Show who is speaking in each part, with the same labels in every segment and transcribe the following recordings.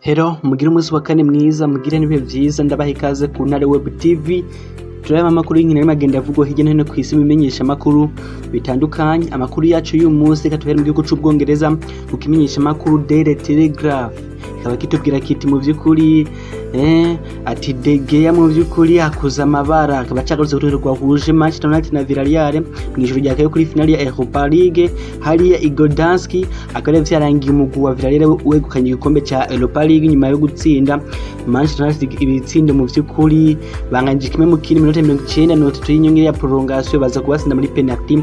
Speaker 1: Hello, mugire umunsi wa kane mwiza, mugire n'ibihe vyiza. Ndabaha ikaze ku Ntare Web TV. Turaba amakuru y'inkino arimo agenda avugwa hirya no hino kw'isi mu bimenyesha amakuru bitandukanye. Amakuru yacu y'uyu munsi, reka tuhere mu gihugu c'Ubwongereza ku kimenyesha amakuru Daily Telegraph. Kikaba kitubwira kiti mu vy'ukuri ati De Gea mu vy'ukuri akoze amabara, akaba acagarutse ku rukino rwahuje Manchester United na Villarreal mw'ijoro ryakeye kuri finale ya Europa League hariya i Gdansk. Akaba rero vyarangiye umugwi wa Villarreal wegukanye igikombe ca Europa League nyuma yo gutsinda Manchester United ibitsindo mu vy'ukuri banganyije 1 ku kindi, minota 93 y'inyongera ya prolongation, baza kubatsinda muri penalty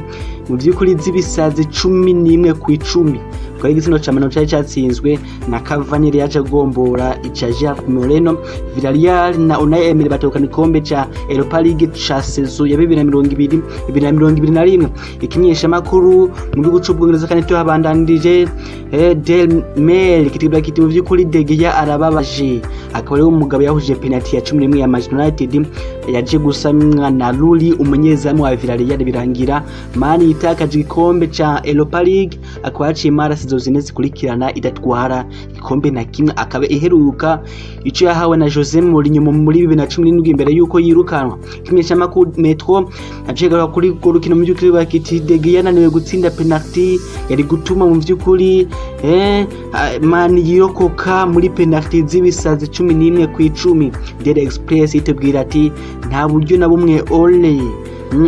Speaker 1: mu vy'ukuri z'ibisazi 11 ku 10. Akaba igitsindo ca Manu cari catsinzwe na Cavani, yaje agombora ica Gerard Moreno. Villarreal na Unai Emery batahukana igikombe ca Europa League ca saison ya 2020 2021. Ikimenyeshamakuru mu gihugu c'Ubwongereza kandi tuhabandanirije, Daily Mail, kitubwira kiti mu vy'ukuri De Gea arababaje. Akaba ariwe umugabo yahuje penalty ya 11 ya Manchester United, yaje gusamwa na Rulli, umunyezamu wa Villarreal, birangira Man yitakaje igikombe ca Europa League. Akaba yaciye mara saison 4 zikurikirana idatwara igikombe na kimwe, akaba iheruka ico yahawe na Jose Mourinho muri 2017 imbere yuko yirukanwa. Ikimenyeshamakuru Metro naciye garuka kuri urwo rukino, mu vy'ukuri bakiti De Gea yananiwe gutsinda penalty yari gutuma mu vy'ukuri Man yirokoka muri penalty z'ibisazi 11 ku 10. Daily Express itubwira ati nta buryo na bumwe Ole,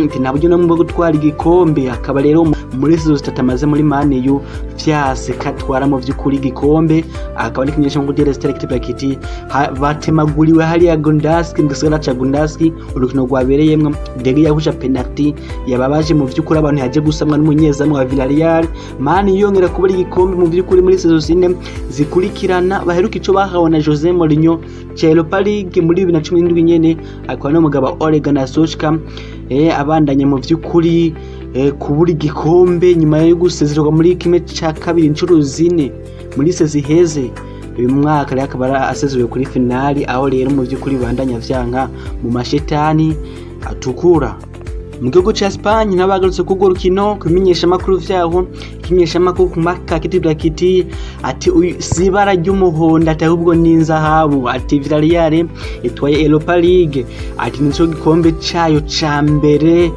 Speaker 1: ati nta buryo na bumwe bwo gutwara igikombe. Akaba rero muri saison 3 amaze muri Man U vyase katwara mu vy'ukuri igikombe. Akaba ari kimenyesha ngo Daily Star kitubwira kiti batemaguriwe hariya Gdansk, mu gisagara ca Gdansk, urukino rwabereyemwo De Gea yahusha penalty yababaje mu vy'ukuri abantu, yaje gusamwa n'umunyezamu wa Villarreal. Man yongera kubura igikombe mu vy'ukuri muri saison 4 zikurikirana, baheruka ico bahawe na Jose Mourinho ca Europa League muri 2017 nyene. Akaba n'umugabo Ole Gunnar Solskjaer abandanya mu vy'ukuri kubura igikombe nyuma yo gusezererwa muri 1/2 inshuro 4 muri saison iheze. Uyu mwaka rero akaba asezerewe kuri finali, aho rero mu vy'ukuri bandanya vyanka mu mashetani atukura. Mu gihugu ca Espagne n'abagarutse kurwo rukino ku bimenyeshamakuru vyaho, ikimenyeshamakuru ku Marca kitubwira kiti ati uyu si ibara ry'umuhondo, ati ahubwo ni inzahabu, ati Villarreal itwaye Europa League, ati nico gikombe cayo ca mbere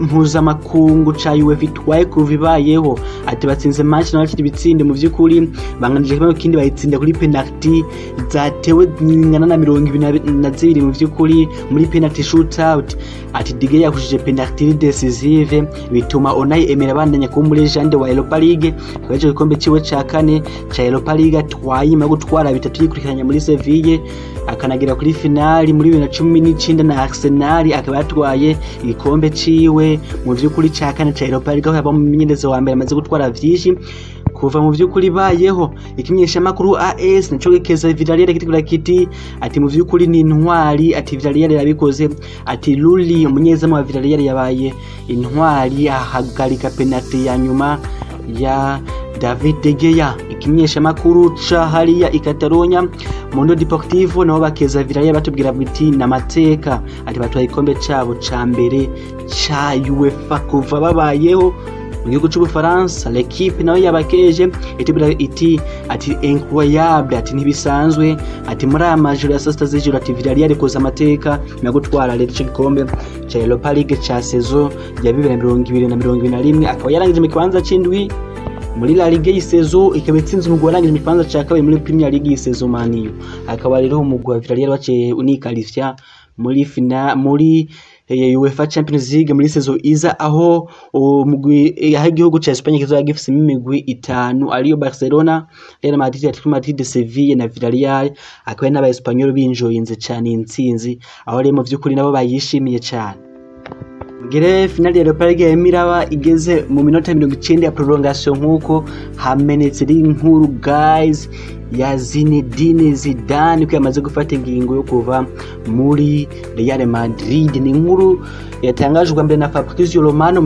Speaker 1: mpuzamakungu ca UEFA itwaye kuva ibayeho. Ati batsinze Manchester United ibitsinde mu vy'ukuri banganije 1 ku kindi, bayitsinda kuri penalty zatewe zingana na 22 mu vy'ukuri muri penalty shootout. Ati De Gea yahushije penalty decisive, bituma Unai Emery abandanya kuba muri legende wa Europa League. Akaba ico gikombe ciwe ca kane ca Europa League atwaye nyuma yo gutwara bitatu yikurikiranya muri Seville, akanagera kuri finali muri 2019 na Arsenal. Akaba yatwaye igikombe ciwe mu vy'ukuri ca kane ca Europa League, aho yaba umumenyereza wa mbere amaze gutwara vyinshi kuva mu vy'ukuri bayeho. Ikimenyeshamakuru AS naco gikeza Villarreal, kitubwira kiti ati mu vy'ukuri ni intwari, ati Villarreal yabikoze, ati Rulli, umunyezamu wa Villarreal, yabaye intwari ahagarika penalty ya nyuma ya David De Gea. Ikimenyeshamakuru ca hariya i Catalonia, Mundo Deportivo, nabo bakeza Villarreal, batubwira biti n'amateka, ati batwaye igikombe cabo ca mbere ca UEFA kuva babayeho. Mu gihugu c'Ubufaransa, L'Equipe nayo yabakeje, itubwira iti ati incroyable, ati ntibisanzwe, ati muri aya majoro ya saa 6 z'ijoro, ati Villarreal ikoze amateka nyuma yo gutwara rero ico gikombe ca Europa League ca saison ya 2020 na 2021. Akaba yarangije mu kibanza c'indwi muri La Liga iyi saison, ikaba itsinze umugwi warangije mu kibanza ca kabiri muri Premier League iyi saison, Man U. Akaba rero umugwi wa Villarreal waciye unikalifya muri fina muri UEFA Champions League muri saison iza, aho umugwi aho igihugu ca Espagne kizoba gifisemo imigwi itanu, ariyo Barcelona, Real Madrid, Atletico Madrid, Sevilla na Villarreal. Akaba ari n'aba Espanyol binjoyinze cane intsinzi, aho rero mu vy'ukuri nabo bayishimiye cane. Mugire finali ya Europa League yarimo iraba igeze mu minota 90 ya prolongation, nk'uko hamenetse inkuru guys ya Zinedine Zidane ko yamaze gufata ingingo yo kuva muri Real Madrid. Ni inkuru yatangajwe mbere na Fabrizio Romano,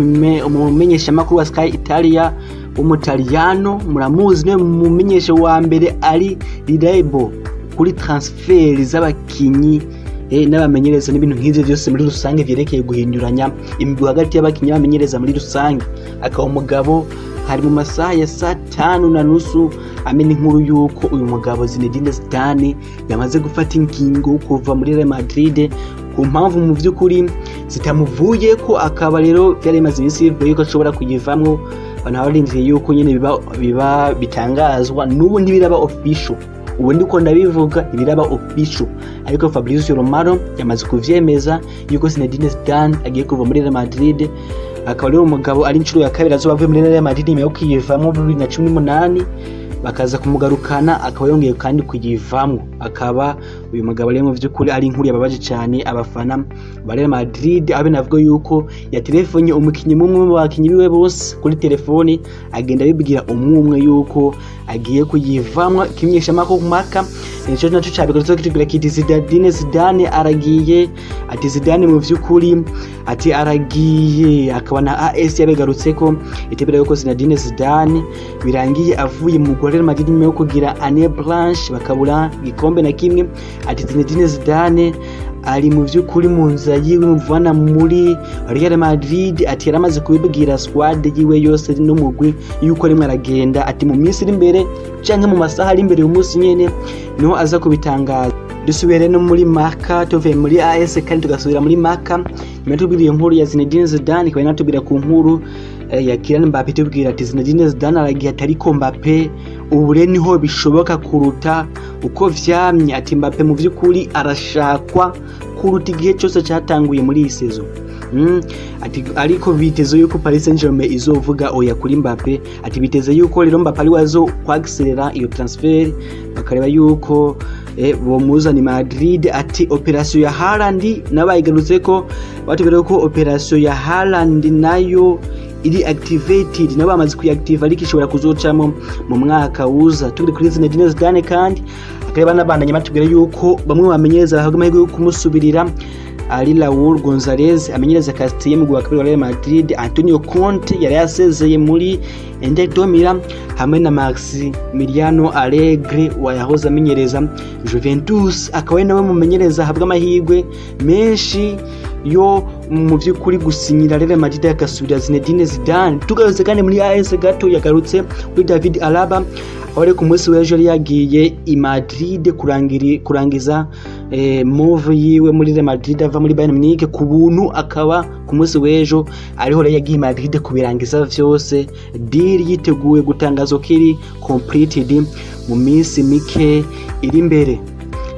Speaker 1: umumenyeshamakuru wa Sky Italia w'Umutaliyano. Muramuzi, niwe mumenyesha wa mbere ari reliable kuri transfer z'abakinyi. n'abamenyereza n'ibintu nk'ivyo byose muri rusange vyerekeye guhinduranya imigwi hagati y'abakinyi bamenyereza muri rusange. Akaba umugabo hari mu masaha ya saa 5:30 amena inkuru yuko uyu mugabo Zinedine Zidane yamaze gufata ingingo kuva muri Real Madrid ku mpamvu mu vy'ukuri zitamuvuye ko, akaba rero byari bimaze iminsi bivuga yuko ashobora kuyivamwo. Abantu barindiriye yuko nyene biba bitangazwa, n'ubu ntibiraba official, ubu ndiko ndabivuga ntibiraba official, ariko Fabrizio Romano yamaze kuvyemeza yuko Zinedine Zidane agiye kuva muri Real Madrid. Akaba rero umugabo ari inshuro ya kabiri azoba avuye muri Real Madrid nyuma yo kuyivamwo 2018, bakaza kumugarukana akaba yongeye kandi kuyivamwo. Akaba uyu mugabo rero mu vy'ukuri ari inkuru yababaje cyane abafana ba Real Madrid, abe navuga yuko yatelefonye umukinyi mumwe mu bakinyi biwe bose kuri telefoni, agenda abibwira umwe yuko agiye kuyivamwo. Kimenyesha makuru Marca nico naco cabigarutse kitubwira kiti Zinedine Zidane aragiye, ati Zidane mu vy'ukuri ati aragiye. Akaba na AS yabigarutseko itebera yuko Zinedine Zidane birangiye avuye mu Real Madrid nyuma yo kugira année blanche bakabura igikombe na kimwe. Ati Zinedine Zidane ari mu vy'ukuri mu nzira yiwe muvana muri Real Madrid, ati yaramaze kubibwira squad yiwe yose n'umugwi yuko rimwe aragenda, ati mu minsi iri imbere canke mu masaha ari imbere umunsi nyene niho aza kubitangaza. Dusubire no muri Marca, tuvuye muri AS kandi tugasubira muri Marca nyuma tubwira iyo nkuru ya Zinedine Zidane, ikaba inatubwira ku nkuru ya Kylian Mbappe, tubwira ati Zinedine Zidane aragiye, atariko Mbappe ubu rero niho bishoboka kuruta uko vyamye. Ati Mbappe mu vy'ukuri arashakwa kuruta igihe cyose cyatanguye muri iyi saison. Ati ariko biteze yuko Paris Saint-Germain izovuga oya kuri Mbappe. Ati biteze yuko rero Mbappe ari wazo kwaccelera iyo transfer, bakareba yuko bomuzana Madrid. Ati operation ya Haaland nabayigarutse ko batubwira ko operation ya Haaland nayo iri activated, nabo bamaze kuyiactiva ariko ishobora kuzocamo mu mwaka uza. Turi kuri Zinedine Zidane kandi akareba n'abandanya batubwira yuko bamwe bamenyereza bahabwa amahirwe yo kumusubirira ari Raul Gonzalez amenyereza Castilla mu kabiri wa Real Madrid, Antonio Conte yari yasezeye muri Inter de Milan, hamwe na Maximiliano Allegri wayahoze amenyereza Juventus, akaba ari nawe mumenyereza ahabwa amahirwe menshi yo mu vy'ukuri gusinyira Real Madrid agasubira Zinedine Zidane. Tugarutse kandi muri AS gato, yagarutse kuri David Alaba aho ari ku munsi w'ejo yari yagiye i Madrid kurangiza move yiwe muri Real Madrid ava muri Bayern Munich ku buntu, akaba ku munsi w'ejo ariho rero yagiye i Madrid kubirangiza vyose, deal yiteguye gutangazwa kiri completed mu minsi mike iri imbere.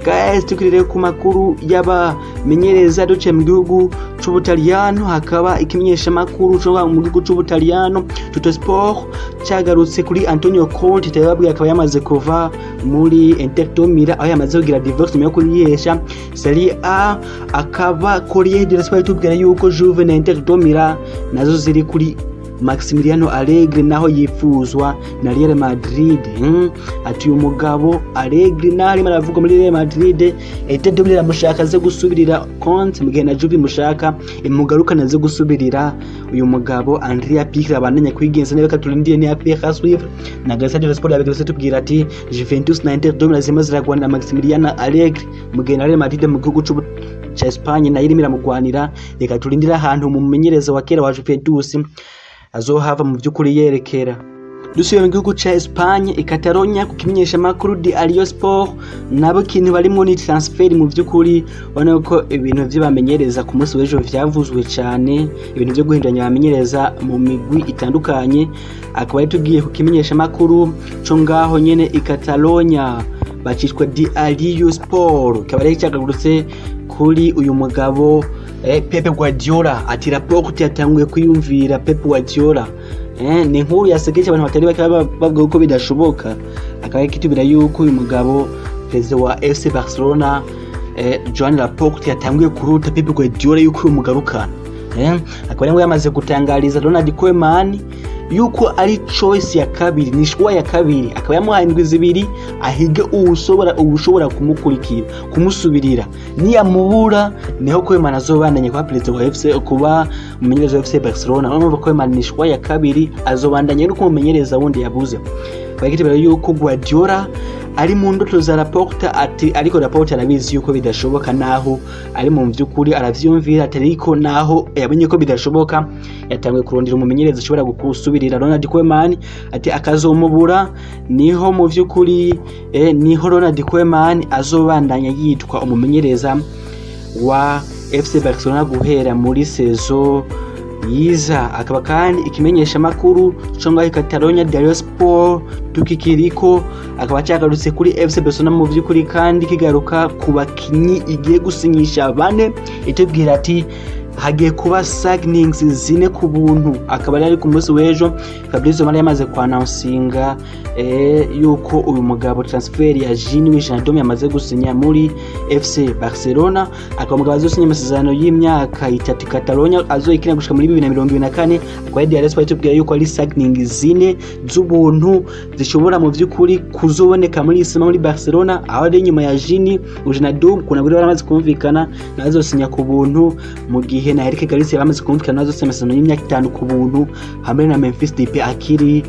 Speaker 1: Guys, tukirere ku makuru y'abamenyereza duce mu gihugu c'Ubutaliyano, hakaba ikimenyesha makuru cyo mu gihugu c'Ubutaliyano Tuttosport cagarutse kuri Antonio Conte, tababwiye akaba yamaze kuva muri Inter de Milan aho yamaze kugira divorce nyuma yo kuyihesha Serie A. Akaba Corriere dello Sport tubwira yuko Juve na Inter de Milan nazo ziri kuri Maximiliano Allegri naho yifuzwa na Real Madrid. Ati uyu mugabo Allegri naho arimo aravuga muri Real Madrid, Inter de Milan mushaka ze gusubirira Conte, mu gihe na Juve mushaka imugarukana ze gusubirira uyu mugabo Andrea Pirlo, abandanya kwigenza neza. Katurindire ni affaire à suivre. Na Gazzetta dello Sport yabigarutse tubwira ati Juventus na Inter de Milan zirimo ziragwanira Maximiliano Allegri, mu gihe na Real Madrid mu gihugu ca Espagne nayo irimo iramugwanira. Reka turindire ahantu mu mumenyereza wa kera wa Juventus azohava mu by'ukuri yerekera. Dusubiye mu gihugu ca Espagne i Catalonia ku kimenyesha makuru Diario Sport, nabo ikintu barimwo ni transfer. Mu by'ukuri ubona ko ibintu vy'abamenyereza ku munsi w'ejo vyavuzwe cane, ibintu vyo guhinduranya abamenyereza mu migwi itandukanye. Akaba ari tugiye ku kimenyesha makuru co ngaho nyene i Catalonia bacishwa Diario Sport, kikaba rero cyagarutse kuri uyu mugabo Pep Guardiola. Ati Laporte yatanguye kwiyumvira Pep Guardiola. Ni inkuru yasekeje abantu batari bake bavuga ko bidashoboka. Akaba kitubira yuko uyu mugabo perezida wa FC Barcelona Joan Laporte yatanguye kuruta Pep Guardiola yuko uyu mugarukana. Akaba rero yamaze gutangariza Ronald Koeman yuko ari choice ya kabiri, ni choix ya kabiri. Akaba yamuhaye indwi zibiri ahige uwushobora kumukurikira kumusubirira, niyamubura niho Koeman azobandanya kuba perezida wa FC, kuba umumenyereza wa FC Barcelona. Urumva Koeman ni choix ya kabiri, azobandanya no kumumenyereza wundi yabuze. Bagitebera yuko Guardiola ari mu ndoto za Laporta, ati ariko Laporta arabizi yuko bidashoboka, naho ari mu vyukuri aravyumvira, atariko naho yabonye ko bidashoboka yatanguye kurondera umumenyereza ushobora gusubirira Ronald Koeman, ati akazomubura niho mu vyukuri niho Ronald Koeman azobandanya yitwa umumenyereza wa FC Barcelona guhera muri saison yiza. Akaba kandi ikimenyesha makuru co ngaho Catalonia Diario Sport tukikiriko akaba cyagarutse kuri FC Barcelona mu vyukuri, kandi kigaruka ku bakinyi igiye gusinyisha bane, itubwira ati hagiye kuba signings zine ku buntu. Akaba ari ku munsi w'ejo Fabrizio Romano yamaze kwanansinga yuko uyu mugabo transfer ya Gini Wijnaldum yamaze gusinya muri FC Barcelona. Akaba umugabo azosinya amasezerano y'imyaka 3 Catalonia azoyikina gushika muri 2024. Akaba ari Diario Sport itubwira yuko ari signing zine z'ubuntu zishobora mu vyukuri kuzoboneka muri isima muri Barcelona, aho ari nyuma ya Gini Wijnaldum kuna buri baramaze kumvikana nazosinya ku buntu, mu gihe na Eric Garcia bamaze kumvikana nazosinya amasezerano y'imyaka 5 ku buntu, hamwe na Memphis Depay akiri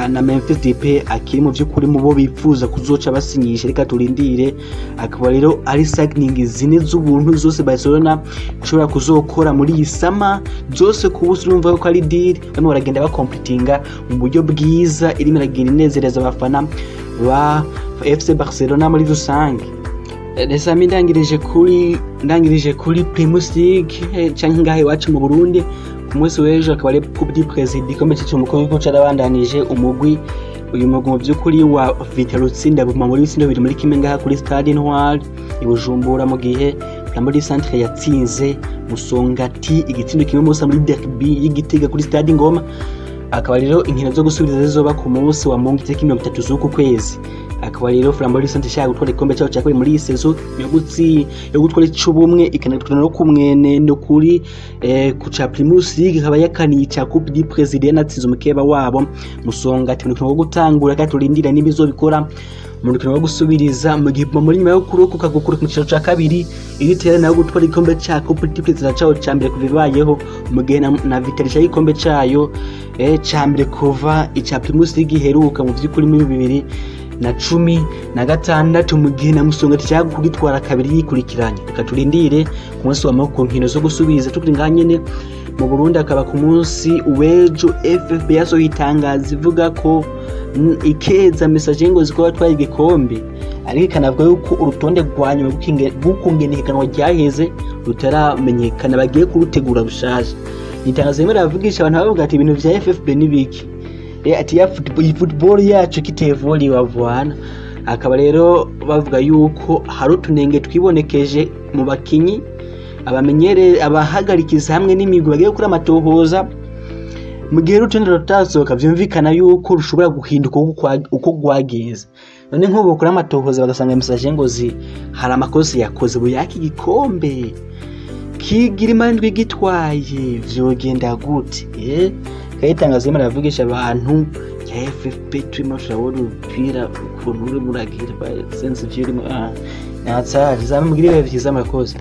Speaker 1: na Memphis Depay akiri mu vyukuri mu bo bifuza kuzoca basinyisha. Reka turindire. Akaba rero ari signing zine z'ubuntu zose Barcelona ishobora kuzokora muri iyi sama zose ku buso. Urumva ko ari deal barimo baragenda bakompletinga mu buryo bwiza, irimo iragenda inezereza abafana ba FC Barcelona muri rusange. Resami ndangirije kuri Primus League canke ngahe iwacu mu Burundi. Ku munsi w'ejo akaba ari Coupe du Président, igikombe c'umukuru w'igihugu carabandanije. Umugwi uyu mugwi mu vy'ukuri wa Vital'O utsinda Buma muri bitsindo 2-1 ngaha kuri Stade Intwari i Bujumbura, mu gihe Flambeau Centre yatsinze Musongati igitsindo 1-0 muri derby y'Igitega kuri Stade Ngoma. Akaba rero inkino zo gusubiriza zizoba ku munsi wa Mungu itariki 30 z'uku kwezi. Akaba rero Flambeau Centre ishaka gutwara igikombe cyaho cya kabiri muri iyi saison yo gutwara ic'ubumwe, ikanatwara no kumwene no kuri ku ca Primus League, ikaba yakaniye ica Coupe du Président yanatsinze umukeba wabo Musongati mu rukino rwo gutangura. Kandi turindira niba izobikora mu rukino rwo gusubiriza, mu gihe muri nyuma yo kurokoka gukura mu cicaro ca kabiri iri tera nayo gutwara igikombe ca Coupe du Président caho ca mbere kuva ibayeho, mu gihe na Vital'O ishaka igikombe cayo ca mbere kuva ica Primus League iheruka mu vy'ukuri muri 2016, mu gihe na Musongati ishaka kugitwara kabiri yikurikiranye. Reka turindire ku munsi wa ku nkino zo gusubiza. Tukiri ngaha nyene mu Burundi, akaba ku munsi w'ejo FFB yasohoye itangazo ivuga ko ikeza Messager Ngozi ko batwaye igikombe, ariko ikanavuga yuko urutonde rwa nyuma rw'ukungene ihiganwa ryaheze rutaramenyekana, bagiye kurutegura rushaje. Itangazo rimwe riravugisha abantu bavuga ati ibintu vya FFB ni biki, ati ya football, football yacu kitevoli bavwana. Akaba rero bavuga yuko hari utunenge twibonekeje mu bakinyi, abamenyere, abahagarikiza hamwe n'imigwi, bagiye gukora amatohoza. Mu gihe urutonde rutasohoka vyumvikana yuko rushobora guhinduka uko rwagenze. None nk'ubu bakora amatohoza bagasanga Messager Ngozi hari amakosa yakoze, buyaka igikombe kigira imandwi gitwaye, vyogenda gute? Kayitangazo rimwe riravugisha abantu ya FFP. Turimo turabona umupira ukuntu urimo uragira, sinzi ivyo urimo natsari zamubwira ibihe vyiza. Murakoze.